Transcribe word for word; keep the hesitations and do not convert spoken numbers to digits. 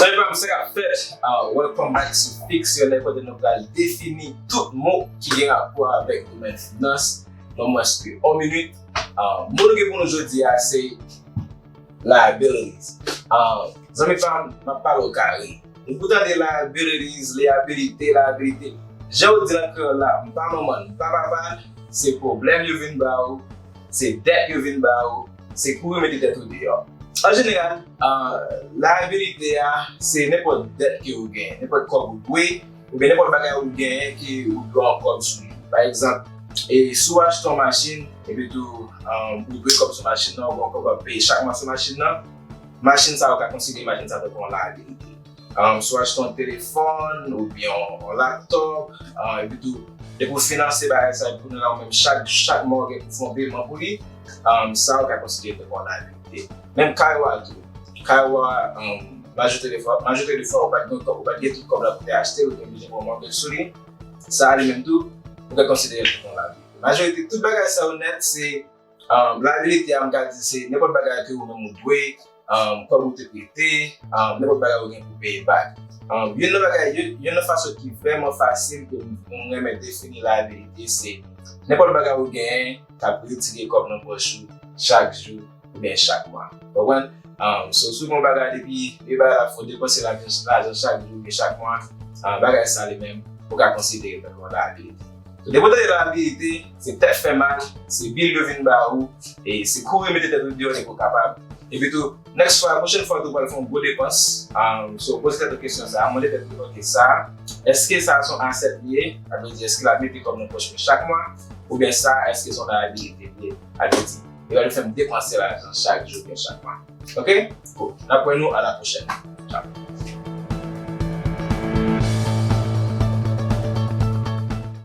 Hey fam, sa k ap fèt? Uh, welcome back to Fix Your Net, kote nou pral defini tout mo ki gen rapò avèk domèn finans nan mwens ke yon minit. Uh, mo nou gen pou nou jodi a se liabilities. Uh, zanmi fam, m ap pale w kare. Ou pou tande liabilities, liabilité, liabilité. Jan yo di l an kreyòl la, m pa manman, m pa papa, se pwoblèm yo vin ba ou, se dèt yo vin ba ou, se kouri mete tèt ou deyò. An jeneral, uh, liabilité a, se nenpòt dèt ke ou genyen, nenpòt kòb ou dwe, oubyen nenpòt bagay ou genyen ke ou dwe yon kòb sou li. Pa egzanp, e si w achte yon machin, epi tou, um, ou dwe kòb sou machin nan, ou gen yon kòb w ap peye chak mwa sou machin nan, machin sa yo ka konsidere machin sa tankou yon liabilité. Um, si w achte yon telefòn oubyen yon, yon laptop, um, epi tou, depi w finanse bagay sa, epi kounye a la ou menm chak, chak mwa ou gen pou fè yon peman pou li, um, sa ou ka konsidere tankou yon liabilité. Menm kay ou a tou. Kay ou a, um, majorite de fwa, majorite de fwa, ou pa t gen kòb, ou pa t gen tout kòb la pou te achte, ou te oblije pran mòtgaj sou li. Sa a li menm tou, ou ka konsidere l tankou yon liabilité. Majorite tout bagay sa yo nèt, se, um, liabilité a, m ka di se nenpòt bagay ke ou menm ou dwe, um, kòb ou te prete, um, nenpòt bagay ou gen pou peye back. Um, youn nan bagay, youn, youn nan fason ki vrèman fasil ke m, m renmen defini liabilité, se nenpòt bagay ou genyen k ap retire kòb nan pòch ou chak jou oubyen chak mwa. Konprann? Um, so, si w gen yon bagay depi, depi bagay la fè w depanse lajan, lajan chak jou oubyen chak mwa, um, bagay sa li menm, ou ka konsidere l kòm yon liabilité. So, depi w tande liabilité, se tèt fè mal, se bil yo vin ba ou, e se kouri mete tèt ou deyò depi w kapab. Epi tou, next fwa, pwochèn fwa tou w pral fè yon gwo depans, um, so, poze tèt ou kesyon sa a, mande tèt ou, ok, sa a, èske sa a se yon asset li ye? Sa vle di, èske l ap mete kòb nan pòch mwen chak mwa? Oubyen sa a, èske se yon liabilité li ye? Sa vle di, li pral fè m depanse lajan chak jou oubyen chak mwa. Ok? Cool. N ap wè nou a la pwochèn. Ciao.